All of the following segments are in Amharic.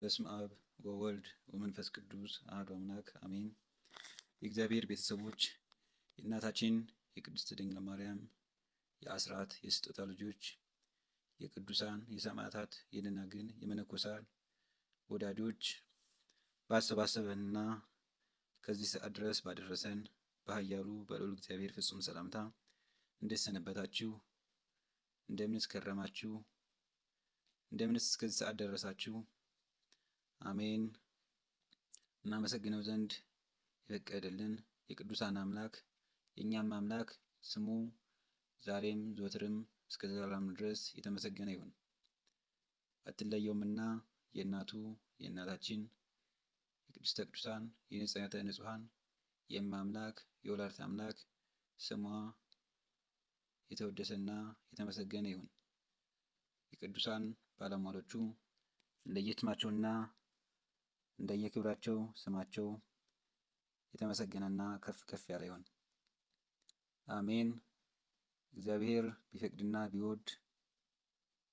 በስመ አብ ወወልድ ወመንፈስ ቅዱስ አሐዱ አምላክ አሜን። የእግዚአብሔር ቤተሰቦች፣ የእናታችን የቅድስት ድንግል ማርያም የአስራት የስጦታ ልጆች፣ የቅዱሳን የሰማዕታት የደናግል የመነኮሳት ወዳጆች፣ ባሰባሰበንና ከዚህ ሰዓት ድረስ ባደረሰን በኃያሉ በልዑል እግዚአብሔር ፍጹም ሰላምታ እንዴት ሰነበታችሁ? እንደምንስ ከረማችሁ? እንደምንስ እስከዚህ ሰዓት ደረሳችሁ? አሜን። እናመሰግነው ዘንድ የፈቀደልን የቅዱሳን አምላክ የእኛም አምላክ ስሙ ዛሬም ዘወትርም እስከ ዘላለም ድረስ የተመሰገነ ይሁን። አትለየውምና የእናቱ የእናታችን የቅድስተ ቅዱሳን የንጽሕተ ንጹሐን የእመ አምላክ የወላዲተ አምላክ ስሟ የተወደሰና የተመሰገነ ይሁን። የቅዱሳን ባለሟሎቹ እንደየስማቸውና እንደየክብራቸው ስማቸው የተመሰገነና ከፍ ከፍ ያለ ይሁን። አሜን። እግዚአብሔር ቢፈቅድና ቢወድ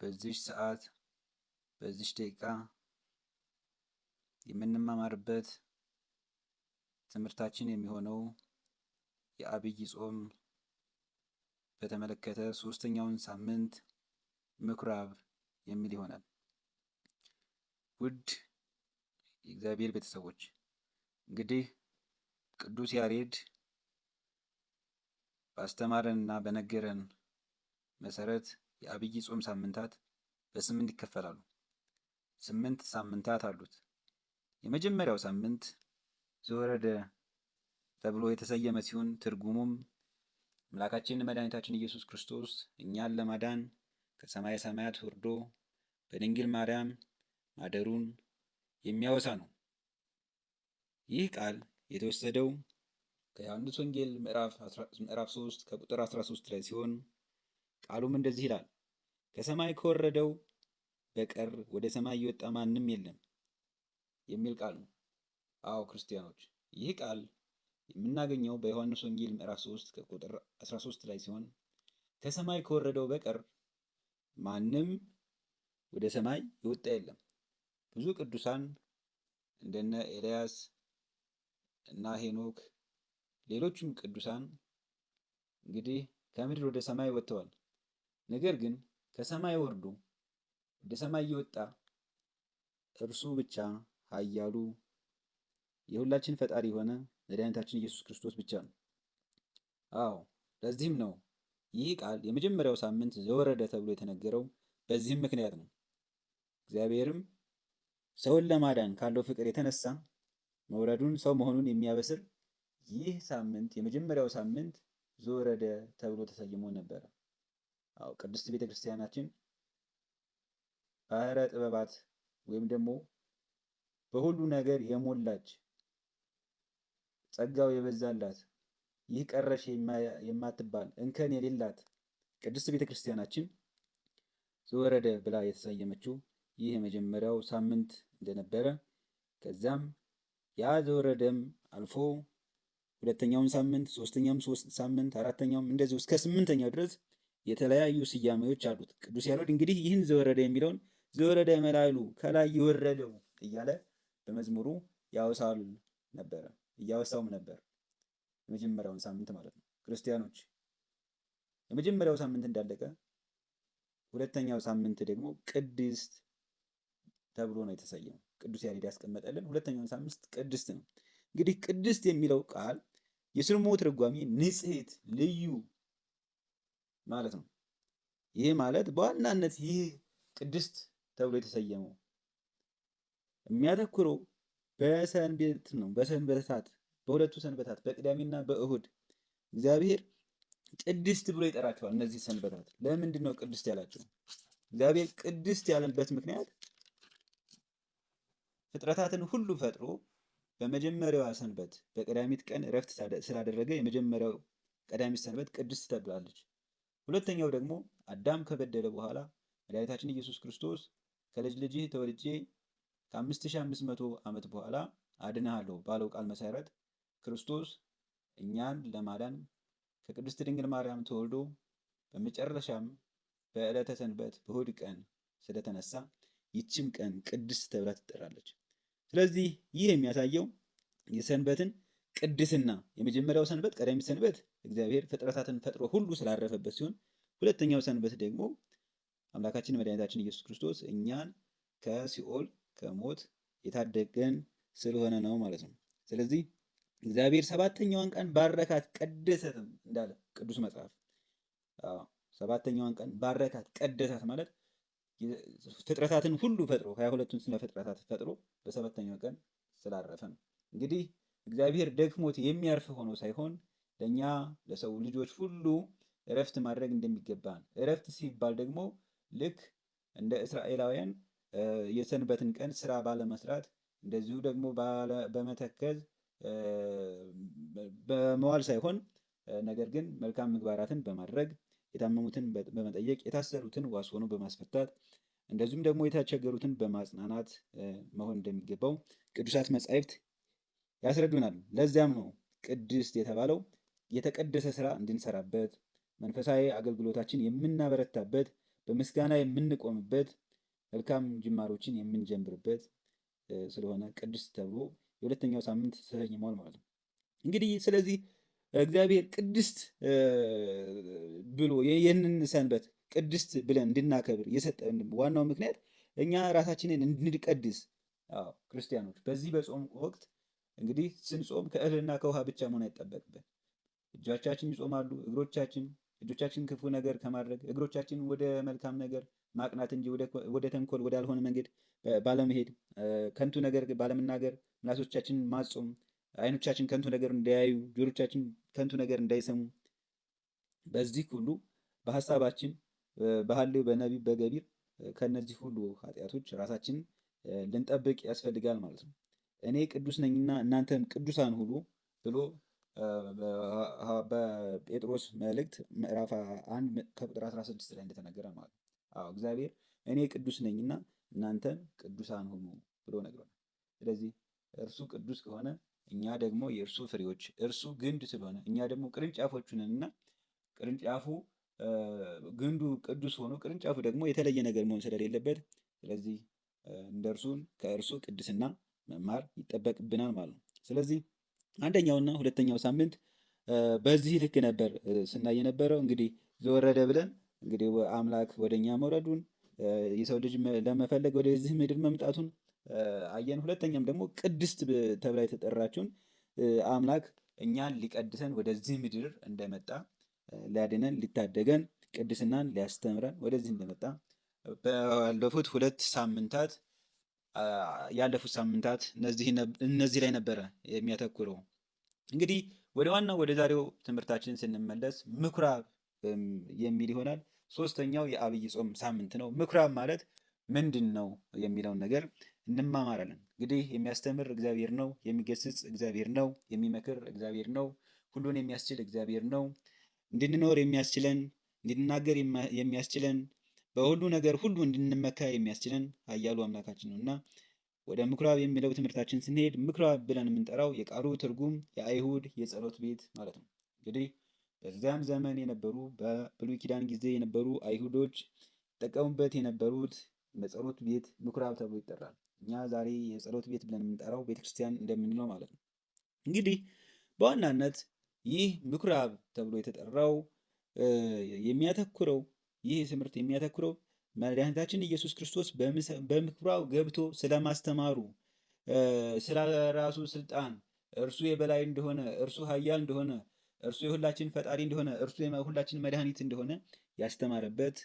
በዚች ሰዓት በዚች ደቂቃ የምንማማርበት ትምህርታችን የሚሆነው የዐቢይ ጾም በተመለከተ ሶስተኛውን ሳምንት ምኩራብ የሚል ይሆናል። ውድ የእግዚአብሔር ቤተሰቦች፣ እንግዲህ ቅዱስ ያሬድ ባስተማረንና በነገረን መሰረት የዐቢይ ጾም ሳምንታት በስምንት ይከፈላሉ። 8 ሳምንታት አሉት። የመጀመሪያው ሳምንት ዘወረደ ተብሎ የተሰየመ ሲሆን ትርጉሙም አምላካችን መድኃኒታችን ኢየሱስ ክርስቶስ እኛን ለማዳን ከሰማየ ሰማያት ወርዶ በድንግል ማርያም ማደሩን የሚያወሳ ነው። ይህ ቃል የተወሰደው ከዮሐንስ ወንጌል ምዕራፍ 3 ከቁጥር 13 ላይ ሲሆን ቃሉም እንደዚህ ይላል፣ ከሰማይ ከወረደው በቀር ወደ ሰማይ የወጣ ማንም የለም የሚል ቃል ነው። አዎ ክርስቲያኖች፣ ይህ ቃል የምናገኘው በዮሐንስ ወንጌል ምዕራፍ 3 ከቁጥር 13 ላይ ሲሆን ከሰማይ ከወረደው በቀር ማንም ወደ ሰማይ የወጣ የለም። ብዙ ቅዱሳን እንደነ ኤልያስ እና ሄኖክ ሌሎችም ቅዱሳን እንግዲህ ከምድር ወደ ሰማይ ወጥተዋል። ነገር ግን ከሰማይ ወርዶ ወደ ሰማይ የወጣ እርሱ ብቻ ኃያሉ የሁላችን ፈጣሪ የሆነ መድኃኒታችን ኢየሱስ ክርስቶስ ብቻ ነው። አዎ ለዚህም ነው ይህ ቃል የመጀመሪያው ሳምንት ዘወረደ ተብሎ የተነገረው በዚህም ምክንያት ነው። እግዚአብሔርም ሰውን ለማዳን ካለው ፍቅር የተነሳ መውረዱን ሰው መሆኑን የሚያበስር ይህ ሳምንት የመጀመሪያው ሳምንት ዘወረደ ተብሎ ተሰይሞ ነበረ። አዎ ቅድስት ቤተ ክርስቲያናችን ባህረ ጥበባት ወይም ደግሞ በሁሉ ነገር የሞላች ጸጋው የበዛላት ይህ ቀረሽ የማትባል እንከን የሌላት ቅድስት ቤተ ክርስቲያናችን ዘወረደ ብላ የተሰየመችው ይህ የመጀመሪያው ሳምንት እንደነበረ፣ ከዛም ያ ዘወረደም አልፎ ሁለተኛውን ሳምንት፣ ሶስተኛውም ሳምንት፣ አራተኛውም እንደዚሁ እስከ 8ኛው ድረስ የተለያዩ ስያሜዎች አሉት። ቅዱስ ያሬድ እንግዲህ ይህን ዘወረደ የሚለውን ዘወረደ መላሉ ከላይ የወረደው እያለ በመዝሙሩ ያወሳል ነበረ፣ እያወሳውም ነበር። የመጀመሪያውን ሳምንት ማለት ነው። ክርስቲያኖች፣ የመጀመሪያው ሳምንት እንዳለቀ ሁለተኛው ሳምንት ደግሞ ቅድስት ተብሎ ነው የተሰየመው። ቅዱስ ያሬድ ያስቀመጠልን ሁለተኛውን ሳምንት ቅድስት ነው። እንግዲህ ቅድስት የሚለው ቃል የስሙ ትርጓሜ ንጽሕት፣ ልዩ ማለት ነው። ይህ ማለት በዋናነት ይህ ቅድስት ተብሎ የተሰየመው የሚያተኩረው በሰንበት ነው። በሰንበታት፣ በሁለቱ ሰንበታት በቅዳሜና በእሁድ እግዚአብሔር ቅድስት ብሎ ይጠራቸዋል። እነዚህ ሰንበታት ለምንድን ነው ቅድስት ያላቸው? እግዚአብሔር ቅድስት ያለበት ምክንያት ፍጥረታትን ሁሉ ፈጥሮ በመጀመሪያዋ ሰንበት በቀዳሚት ቀን እረፍት ስላደረገ የመጀመሪያው ቀዳሚት ሰንበት ቅድስት ተብላለች። ሁለተኛው ደግሞ አዳም ከበደለ በኋላ መድኃኒታችን ኢየሱስ ክርስቶስ ከልጅ ልጅህ ተወልጄ ከ5500 ዓመት በኋላ አድንሃለሁ ባለው ቃል መሰረት ክርስቶስ እኛን ለማዳን ከቅድስት ድንግል ማርያም ተወልዶ በመጨረሻም በዕለተ ሰንበት በእሑድ ቀን ስለተነሳ ይችም ቀን ቅድስት ተብላ ትጠራለች። ስለዚህ ይህ የሚያሳየው የሰንበትን ቅድስና፣ የመጀመሪያው ሰንበት ቀዳሚት ሰንበት እግዚአብሔር ፍጥረታትን ፈጥሮ ሁሉ ስላረፈበት ሲሆን፣ ሁለተኛው ሰንበት ደግሞ አምላካችን መድኃኒታችን ኢየሱስ ክርስቶስ እኛን ከሲኦል ከሞት የታደገን ስለሆነ ነው ማለት ነው። ስለዚህ እግዚአብሔር ሰባተኛዋን ቀን ባረካት ቀደሰትም እንዳለ ቅዱስ መጽሐፍ። አዎ፣ ሰባተኛዋን ቀን ባረካት ቀደሳት ማለት ፍጥረታትን ሁሉ ፈጥሮ 22ቱን ስነ ፍጥረታት ፈጥሮ በሰባተኛው ቀን ስላረፈ ነው። እንግዲህ እግዚአብሔር ደክሞት የሚያርፍ ሆኖ ሳይሆን ለእኛ ለሰው ልጆች ሁሉ እረፍት ማድረግ እንደሚገባን፣ እረፍት ሲባል ደግሞ ልክ እንደ እስራኤላውያን የሰንበትን ቀን ስራ ባለመስራት፣ እንደዚሁ ደግሞ በመተከዝ በመዋል ሳይሆን፣ ነገር ግን መልካም ምግባራትን በማድረግ፣ የታመሙትን በመጠየቅ፣ የታሰሩትን ዋስ ሆኖ በማስፈታት፣ እንደዚሁም ደግሞ የተቸገሩትን በማጽናናት መሆን እንደሚገባው ቅዱሳት መጻሕፍት ያስረዱናል። ለዚያም ነው ቅድስት የተባለው፣ የተቀደሰ ስራ እንድንሰራበት፣ መንፈሳዊ አገልግሎታችን የምናበረታበት፣ በምስጋና የምንቆምበት፣ መልካም ጅማሮችን የምንጀምርበት ስለሆነ ቅድስት ተብሎ የሁለተኛው ሳምንት ተሰይሟል ማለት ነው። እንግዲህ ስለዚህ እግዚአብሔር ቅድስት ብሎ ይህንን ሰንበት ቅድስት ብለን እንድናከብር የሰጠን ዋናው ምክንያት እኛ ራሳችንን እንድንቀድስ፣ አዎ፣ ክርስቲያኖች በዚህ በጾም ወቅት እንግዲህ ስንጾም ከእህልና ከውሃ ብቻ መሆን አይጠበቅብን። እጆቻችን ይጾማሉ፣ እግሮቻችን፣ እጆቻችን ክፉ ነገር ከማድረግ እግሮቻችን ወደ መልካም ነገር ማቅናት እንጂ ወደ ተንኮል ወዳልሆነ መንገድ ባለመሄድ፣ ከንቱ ነገር ባለመናገር፣ ምላሶቻችንን ማጾም፣ አይኖቻችን ከንቱ ነገር እንዳያዩ፣ ጆሮቻችን ከንቱ ነገር እንዳይሰሙ፣ በዚህ ሁሉ በሀሳባችን፣ በሐልዮ፣ በነቢብ፣ በገቢር ከነዚህ ሁሉ ኃጢአቶች ራሳችንን ልንጠብቅ ያስፈልጋል ማለት ነው። እኔ ቅዱስ ነኝና እናንተም ቅዱሳን ሁኑ ብሎ በጴጥሮስ መልእክት ምዕራፍ 1 ከቁጥር 16 ላይ እንደተናገረ ማለት ነው። አዎ፣ እግዚአብሔር እኔ ቅዱስ ነኝና እናንተም ቅዱሳን ሁኑ ብሎ ነግሮናል። ስለዚህ እርሱ ቅዱስ ከሆነ እኛ ደግሞ የእርሱ ፍሬዎች፣ እርሱ ግንድ ስለሆነ እኛ ደግሞ ቅርንጫፎቹ ነንና፣ ቅርንጫፉ ግንዱ ቅዱስ ሆኖ ቅርንጫፉ ደግሞ የተለየ ነገር መሆን ስለሌለበት፣ ስለዚህ እንደ እርሱን ከእርሱ ቅድስና መማር ይጠበቅብናል ማለት ነው። ስለዚህ አንደኛውና ሁለተኛው ሳምንት በዚህ ልክ ነበር ስናይ የነበረው። እንግዲህ ዘወረደ ብለን እንግዲህ አምላክ ወደኛ መውረዱን፣ የሰው ልጅ ለመፈለግ ወደዚህ ምድር መምጣቱን አየን። ሁለተኛም ደግሞ ቅድስት ተብላ የተጠራችውን አምላክ እኛን ሊቀድሰን ወደዚህ ምድር እንደመጣ፣ ሊያድነን፣ ሊታደገን፣ ቅድስናን ሊያስተምረን ወደዚህ እንደመጣ ባለፉት 2 ሳምንታት፣ ያለፉት ሳምንታት እነዚህ ላይ ነበረ የሚያተኩረው። እንግዲህ ወደ ዋናው ወደ ዛሬው ትምህርታችን ስንመለስ ምኩራብ የሚል ይሆናል። ሶስተኛው የአብይ ጾም ሳምንት ነው። ምኩራብ ማለት ምንድን ነው የሚለውን ነገር እንማማራለን። እንግዲህ የሚያስተምር እግዚአብሔር ነው፣ የሚገስጽ እግዚአብሔር ነው፣ የሚመክር እግዚአብሔር ነው፣ ሁሉን የሚያስችል እግዚአብሔር ነው። እንድንኖር የሚያስችለን፣ እንድንናገር የሚያስችለን፣ በሁሉ ነገር ሁሉ እንድንመካ የሚያስችለን ኃያሉ አምላካችን ነው እና ወደ ምኩራብ የሚለው ትምህርታችን ስንሄድ ምኩራብ ብለን የምንጠራው የቃሉ ትርጉም የአይሁድ የጸሎት ቤት ማለት ነው። እንግዲህ በዚያም ዘመን የነበሩ፣ በብሉይ ኪዳን ጊዜ የነበሩ አይሁዶች ይጠቀሙበት የነበሩት የጸሎት ቤት ምኩራብ ተብሎ ይጠራል። እኛ ዛሬ የጸሎት ቤት ብለን የምንጠራው ቤተክርስቲያን እንደምንለው ማለት ነው። እንግዲህ በዋናነት ይህ ምኩራብ ተብሎ የተጠራው የሚያተኩረው፣ ይህ ትምህርት የሚያተኩረው መድኃኒታችን ኢየሱስ ክርስቶስ በምኩራብ ገብቶ ስለማስተማሩ፣ ስለ ራሱ ስልጣን፣ እርሱ የበላይ እንደሆነ፣ እርሱ ኃያል እንደሆነ፣ እርሱ የሁላችን ፈጣሪ እንደሆነ፣ እርሱ የሁላችን መድኃኒት እንደሆነ ያስተማረበት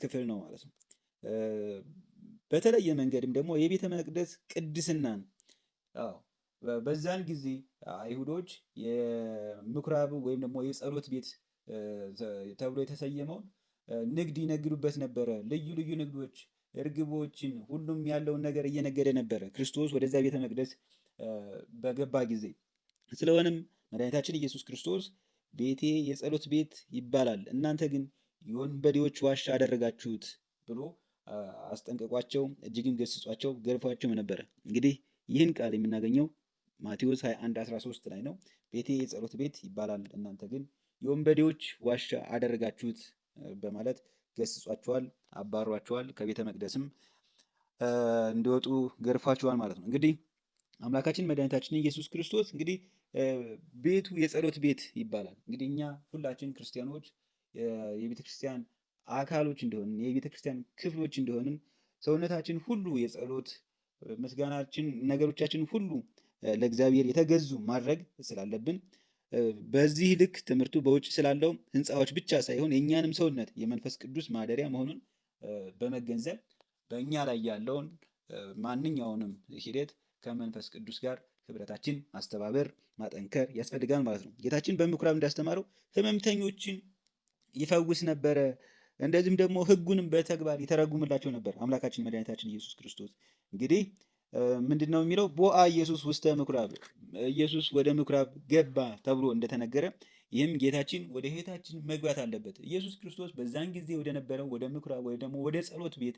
ክፍል ነው ማለት ነው። በተለየ መንገድም ደግሞ የቤተ መቅደስ ቅድስናን፣ አዎ፣ በዛን ጊዜ አይሁዶች የምኩራብ ወይም ደግሞ የጸሎት ቤት ተብሎ የተሰየመውን ንግድ ይነግዱበት ነበረ። ልዩ ልዩ ንግዶች፣ እርግቦችን፣ ሁሉም ያለውን ነገር እየነገደ ነበረ ክርስቶስ ወደዚያ ቤተ መቅደስ በገባ ጊዜ። ስለሆነም መድኃኒታችን ኢየሱስ ክርስቶስ ቤቴ የጸሎት ቤት ይባላል፣ እናንተ ግን የወንበዴዎች ዋሻ አደረጋችሁት ብሎ አስጠንቅቋቸው፣ እጅግም ገስጿቸው፣ ገርፏቸውም ነበረ። እንግዲህ ይህን ቃል የምናገኘው ማቴዎስ 21 13 ላይ ነው። ቤቴ የጸሎት ቤት ይባላል፣ እናንተ ግን የወንበዴዎች ዋሻ አደረጋችሁት በማለት ገስጿቸዋል፣ አባሯቸዋል፣ ከቤተ መቅደስም እንዲወጡ ገርፏቸዋል ማለት ነው። እንግዲህ አምላካችን መድኃኒታችን ኢየሱስ ክርስቶስ እንግዲህ ቤቱ የጸሎት ቤት ይባላል። እንግዲህ እኛ ሁላችን ክርስቲያኖች የቤተ ክርስቲያን አካሎች እንደሆንን፣ የቤተ ክርስቲያን ክፍሎች እንደሆንን፣ ሰውነታችን ሁሉ የጸሎት ምስጋናችን፣ ነገሮቻችን ሁሉ ለእግዚአብሔር የተገዙ ማድረግ ስላለብን፣ በዚህ ልክ ትምህርቱ በውጭ ስላለው ሕንፃዎች ብቻ ሳይሆን የእኛንም ሰውነት የመንፈስ ቅዱስ ማደሪያ መሆኑን በመገንዘብ በእኛ ላይ ያለውን ማንኛውንም ሂደት ከመንፈስ ቅዱስ ጋር ህብረታችን ማስተባበር፣ ማጠንከር ያስፈልጋል ማለት ነው። ጌታችን በምኩራብ እንዳስተማረው ህመምተኞችን ይፈውስ ነበረ። እንደዚህም ደግሞ ህጉንም በተግባር ይተረጉምላቸው ነበር። አምላካችን መድኃኒታችን ኢየሱስ ክርስቶስ እንግዲህ ምንድን ነው የሚለው? ቦአ ኢየሱስ ውስተ ምኩራብ፣ ኢየሱስ ወደ ምኩራብ ገባ ተብሎ እንደተነገረ፣ ይህም ጌታችን ወደ ህይወታችን መግባት አለበት። ኢየሱስ ክርስቶስ በዛን ጊዜ ወደ ነበረው ወደ ምኩራብ ወይ ደግሞ ወደ ጸሎት ቤት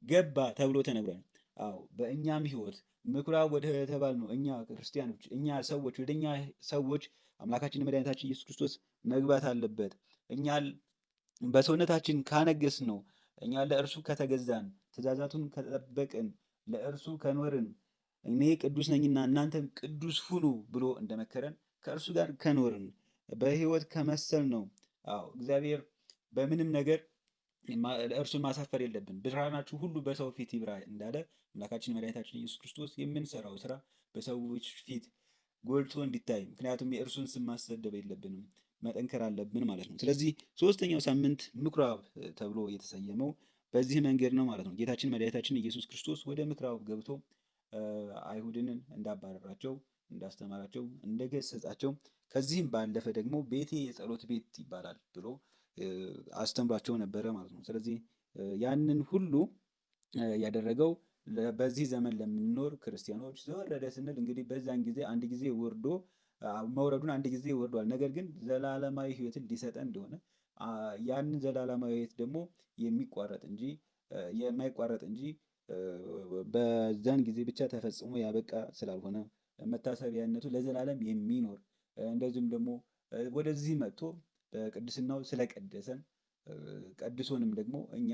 ገባ ተብሎ ተነግሯል። አዎ፣ በእኛም ህይወት ምኩራብ ወደ ተባል ነው እኛ ክርስቲያኖች፣ እኛ ሰዎች፣ ወደ እኛ ሰዎች አምላካችን መድኃኒታችን ኢየሱስ ክርስቶስ መግባት አለበት። እኛ በሰውነታችን ካነገስ ነው፣ እኛ ለእርሱ ከተገዛን፣ ትእዛዛቱን ከጠበቅን፣ ለእርሱ ከኖርን፣ እኔ ቅዱስ ነኝና እናንተም ቅዱስ ሁኑ ብሎ እንደመከረን ከእርሱ ጋር ከኖርን፣ በህይወት ከመሰል ነው። አዎ፣ እግዚአብሔር በምንም ነገር እርሱን ማሳፈር የለብን። ብርሃናችሁ ሁሉ በሰው ፊት ይብራ እንዳለ አምላካችን መድኃኒታችን ኢየሱስ ክርስቶስ፣ የምንሰራው ስራ በሰዎች ፊት ጎልቶ እንዲታይ፣ ምክንያቱም የእርሱን ስም ማሰደብ የለብንም፣ መጠንከር አለብን ማለት ነው። ስለዚህ ሶስተኛው ሳምንት ምኩራብ ተብሎ የተሰየመው በዚህ መንገድ ነው ማለት ነው። ጌታችን መድኃኒታችን ኢየሱስ ክርስቶስ ወደ ምኩራብ ገብቶ አይሁድን እንዳባረራቸው፣ እንዳስተማራቸው፣ እንደገሰጻቸው፣ ከዚህም ባለፈ ደግሞ ቤቴ የጸሎት ቤት ይባላል ብሎ አስተምሯቸው ነበረ ማለት ነው። ስለዚህ ያንን ሁሉ ያደረገው በዚህ ዘመን ለምንኖር ክርስቲያኖች ዘወረደ ስንል እንግዲህ በዛን ጊዜ አንድ ጊዜ ወርዶ መውረዱን አንድ ጊዜ ወርዷል። ነገር ግን ዘላለማዊ ሕይወትን ሊሰጠን እንደሆነ፣ ያንን ዘላለማዊ ሕይወት ደግሞ የሚቋረጥ እንጂ የማይቋረጥ እንጂ በዛን ጊዜ ብቻ ተፈጽሞ ያበቃ ስላልሆነ፣ መታሰቢያነቱ ለዘላለም የሚኖር፣ እንደዚሁም ደግሞ ወደዚህ መጥቶ በቅድስናው ስለቀደሰን፣ ቀድሶንም ደግሞ እኛ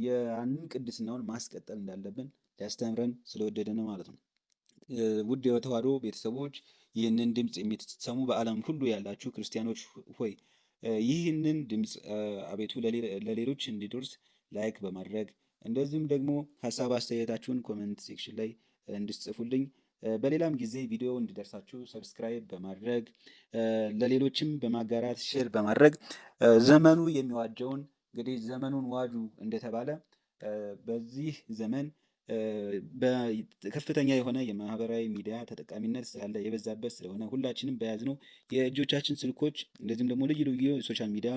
ያንን ቅድስናውን ማስቀጠል እንዳለብን ሊያስተምረን ስለወደደ ነው ማለት ነው። ውድ የተዋሕዶ ቤተሰቦች፣ ይህንን ድምፅ የምትሰሙ በዓለም ሁሉ ያላችሁ ክርስቲያኖች ሆይ፣ ይህንን ድምፅ አቤቱ ለሌሎች እንዲደርስ like በማድረግ፣ እንደዚሁም ደግሞ ሀሳብ አስተያየታችሁን comment section ላይ እንድትጽፉልኝ፣ በሌላም ጊዜ ቪዲዮ እንዲደርሳችሁ subscribe በማድረግ፣ ለሌሎችም በማጋራት፣ share በማድረግ፣ ዘመኑ የሚዋጀውን፣ እንግዲህ ዘመኑን ዋጁ እንደተባለ፣ በዚህ ዘመን ከፍተኛ የሆነ የማህበራዊ ሚዲያ ተጠቃሚነት ስላለ፣ የበዛበት ስለሆነ፣ ሁላችንም በያዝነው የእጆቻችን ስልኮች እንደዚሁም ደግሞ ልዩ ልዩ የ social media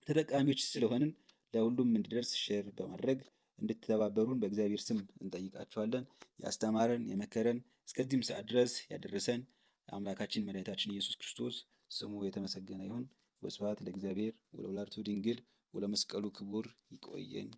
ተጠቃሚዎች ስለሆንን፣ ለሁሉም እንዲደርስ share በማድረግ እንድትተባበሩን በእግዚአብሔር ስም እንጠይቃችኋለን። ያስተማረን፣ የመከረን፣ እስከዚህም ሰዓት ድረስ ያደረሰን አምላካችን መድኃኒታችን ኢየሱስ ክርስቶስ ስሙ የተመሰገነ ይሁን። ወስብሐት ለእግዚአብሔር ወለወላዲቱ ድንግል ወለመስቀሉ ክቡር። ይቆየን።